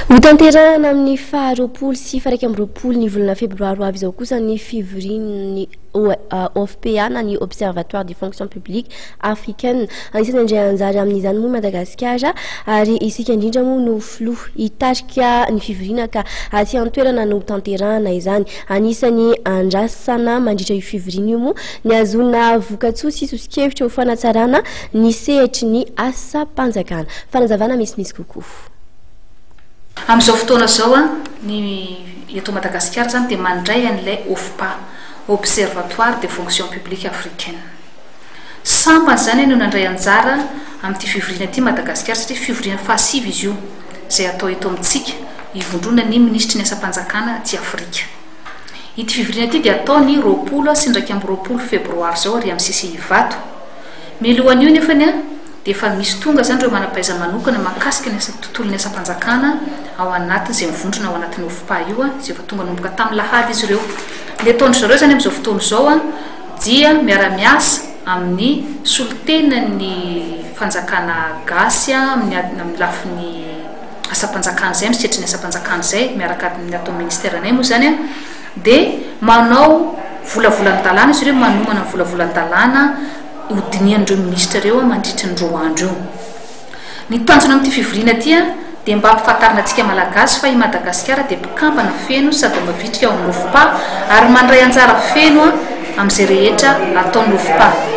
Hotanterahana amin'ny faha 20 sy faha 21 ny volana febroary ho avy izao kosa ny fivorian'ny OFPA na ny Observatoire des fonctions publiques africaines. Anisan'ny handray anjara amin'izany moa i Madagasikara ary isika indrindra moa no filoha hitarika ny fivoriana ka aty an-toerana no hotanterahana izany. Anisan'ny andrasana mandritra io fivoriana io moa ny hahazoana vokatsoa sy soso-kevitra ho fanatsarana ny sehatry ny asam-panjakana. Fanazavana misimisy kokoa. Amin'izao fotoana izao, ny eto Madagasikara izany dia mandray an'ilay OFPA, Observatoire des fonctions publiques africaines. Sambany izany no nandray anjara amin'ity fivoriana ity Madagasikara satria fivoriana fahasivy izy io izay atao eto amintsika, ivondronan'ny minisitry ny asam-panjakana aty Afrika. Ity fivoriana ity dia atao ny 20 sy 21 febroary izao ary amin'ny CCI Ivato. Mialohan'io nefany, dia efa misy tonga izany ireo manam-pahaiza-manokana mahakasika ny asa tontolon'ny asam-panjakana ao anatiny izay mivondrona ao anatin'ny OFPA io izay efa tonga nanomboka tamin'ny lahady izy ireo. Ny ataon-dry zareo izany amin'izao fotoana izao dia miara-miasa amin'ny solontenan'ny fanjakana gasy amin'ny amin'ny lafiny asam-panjakana izay, amin'ny sehatry ny asam-panjakana izay miaraka amin'ny ato amin'ny ministeranay moa izany dia manao volavolan-dalàna izy ireo, manomana ny volavolan-dalàna hodinihan'ireo minisitra ireo mandritry ny roa andro io. Ny tanjona amin'ity fivoriana ity dia mba hampifantarina antsika Malagasy fa i Madagasikara dia mpikambana feno sady mavitrika ao amin'ny OFPA ary mandray anjara feno amin'izay rehetra ataon'ny OFPA.